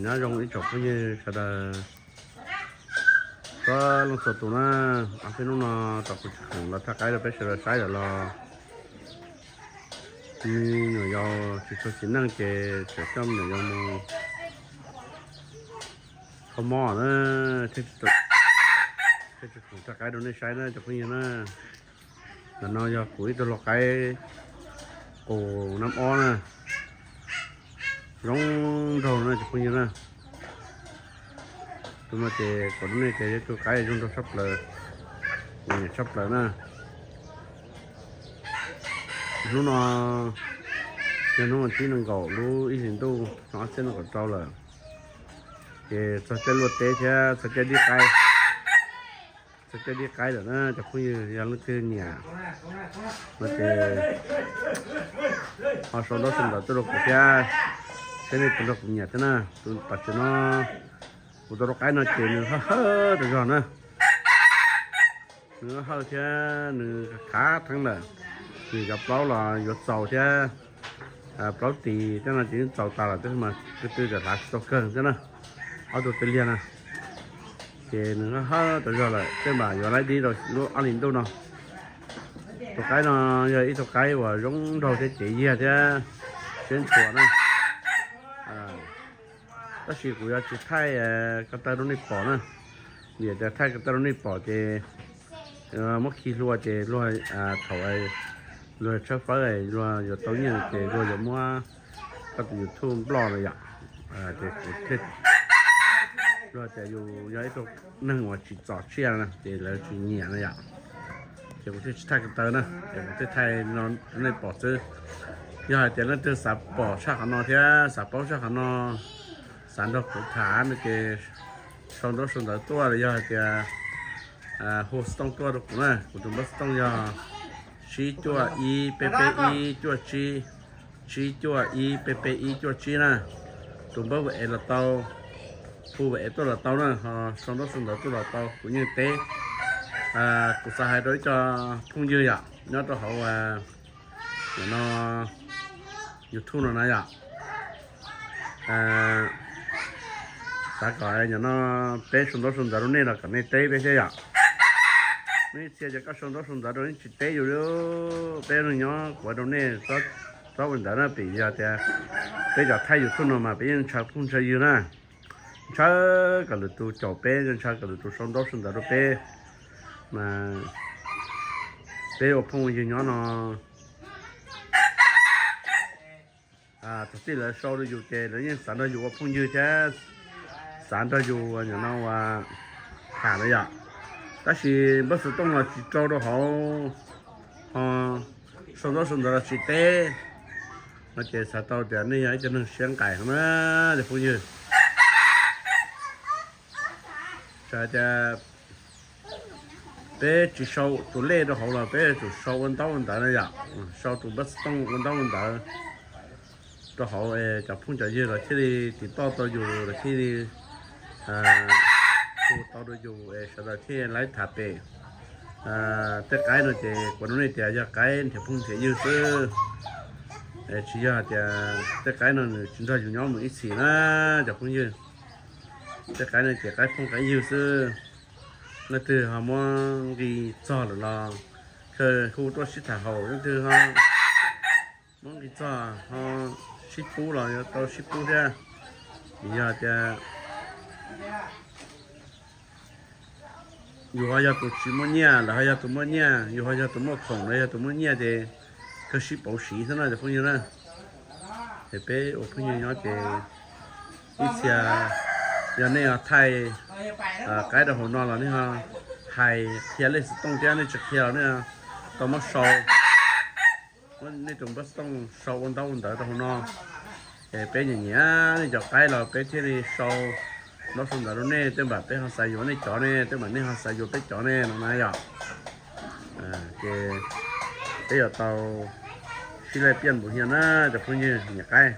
Nyob zoo ib tsoom phooj ywg sawv daws txhua leej txhua tus na, ob peb hnub no tom kuv tsis khoom los thaij qaib rau peb sawv daws saib lawm los me nyuam yaus tsis tshua tsim neej ces tseem coj me nyuam yaus mus kho mob na, thiaj tsis khoom thaij qaib rau nej saib na cov phooj ywg na. Ntawm no yog kuv ib tug lau qaib qus nab ob na, zoo nraug na cov phooj ywg na. Tus no ces kuv rau nej tias yog tus qaib zoo nraug tshaj plaws, nyiam tshaj plaws na. Hnub no yog hnub vas thib nees nkaum lub ib hlis ntuj xyoo ob txhiab nees nkaum rau lawm, ces txog caij luaj teb thiab txog caij dib qaib, txog caij dib qaib lawm na cov phooj ywg. Yog leej twg nyiam no ces ho sau ntaub sau ntawv tuaj rau kuv thiab, seb nej puas nrog kuv nyiam thiab na. Tus pam tsev no, kuv tus lau qaib no ces nws hawj hawj tas zog na, nws hawj thiab nws khav theeb lawm. Nws cov plaub los yuav txaus thiab, plaub tis tej no ces yeej txaus tas lawm thiab mas tus twg tseem hlav tsis tau kawg thiab na. Ob tug tej liag na ces nws hawj hawj tas zog lawm, tej npam yuav laib dib rau lub ob hlis ntuj no. Tus qaib no yog ib tug qaib uas zoo nraug thiab cev yiag thiab siab ntshua na. Tab sis kuv yuav tsis thaij ko taw rau nej pom na, vim tias thaij ko taw rau nej pom ces muab khi hlua ces luag thaum luag tshawb fawb luag yuav tau nyiaj ces luag yuav muab koj tus YouTube nploj no yom. Ces kuv thiaj, luag tias yus yog ib tug neeg uas tsis txom tsiaj na ces lawv tsis nyiam na yom. Ces kuv thiaj tsis thaij ko taw na, ces kuv thiaj thaij no rau nej pom xwb. Yog hais tias leej twg xav pom tshaj qhov no thiab xav paub tshaj qhov no, xav nrog kuv tham no ces sau ntaub sau ntawv tuaj los yog hais tias hu xov tooj tuaj rau kuv na. Kuv tus npawb xov tooj yog tsib cuaj ib peb peb ib cuaj tsib, tsib cuaj ib peb peb ib cuaj tsib na. Tus npawb va es los tau, hu va es tuaj los tau na, ho sau ntaub sau ntawv tuaj los tau, kuv yeej teb. Kuv xav hais rau ib co phooj ywg yom, nyob rau hauv no YouTube no na yom, xav kom no peb sau ntaub sau ntawv rau nej los kom nej teb peb thiab yom. Muaj ib txhia ces koj sau ntaub sau ntawv rau nej tsis teb yus li. Peb neeg nyob kuv hais rau nej txhob ua ntawd na, vim yog tias peb cov thaij YouTube no mas peb yeej ntshaw phooj ntshaw ywg na. Ntshaw kom lwm tus caum peb, ntshaw kom lwm tus sau ntaub sau ntawv rau peb mas peb ua phooj ua ywg nyob no. Thaum twg lawv sau rau yus ces lawv yeej xav nrog yus ua phooj ywg thiab xav nrog yus nim no ua tham na yom. Tab sis npawb xov tooj los tsis rau rau hauv, ho sau ntaub sau ntawv los tsis teb no ces xav tau tias nej yog ib co neeg siab nqaim heev na cov phooj ywg. Txawm tias peb tsis sau tus lej rau hauv los peb yuav tsum sau ua ntaub ua ntawv na yom, sau tus npawb xov tooj ua ntaub ua ntawv rau hauv es cov phooj cov ywg los thiaj li tiv toj tau yus, los thiaj li hu tau rau yus es sawv daws thiaj li laib tham pem. Tej qaib no ces kuv nug nej tias yog qaib nrhiav phooj nrhiav ywg xwb, tsis yog tias tej qaib no nws tsis nrog yus nyob mus ib txhis na cov phooj ywg. Tej qaib no ces qaib phooj qaib ywg xwb. Leej twg ho muab nqi txog lawm los kawg hu tuaj sib tham haum, leej twg ho muab nqi txog ho sib pub los yuav tau sib pub thiab. Vim yog tias yus ho yog tus tsis muaj nyiaj, lawv ho yog tus muaj nyiaj, yus ho yog tus muaj khoom, lawv yog tus muaj nyiaj ces kawg sib pauv siv xwb no cov phooj ywg na. Es peb ua phooj ywg nyob ces ib txhia yog nej ho thaij qaib rau hauv no los nej ho hais qhia lej xov tooj thiab, nej tsis qhia los nej tau muab sau, muab nej tus npawb xov tooj sau ua ntaub ua ntawv rau hauv no. Es peb nyiam nyiam nej cov qaib los peb thiaj li sau ntaub sau ntawv rau nej, tej npam peb ho xav yuav nej cov ne, tej npam nej ho xav yuav peb cov ne no na yom. Ces peb yuav tau sib laij piaj npaum hiaj na cov phooj ywg nyiam qaib.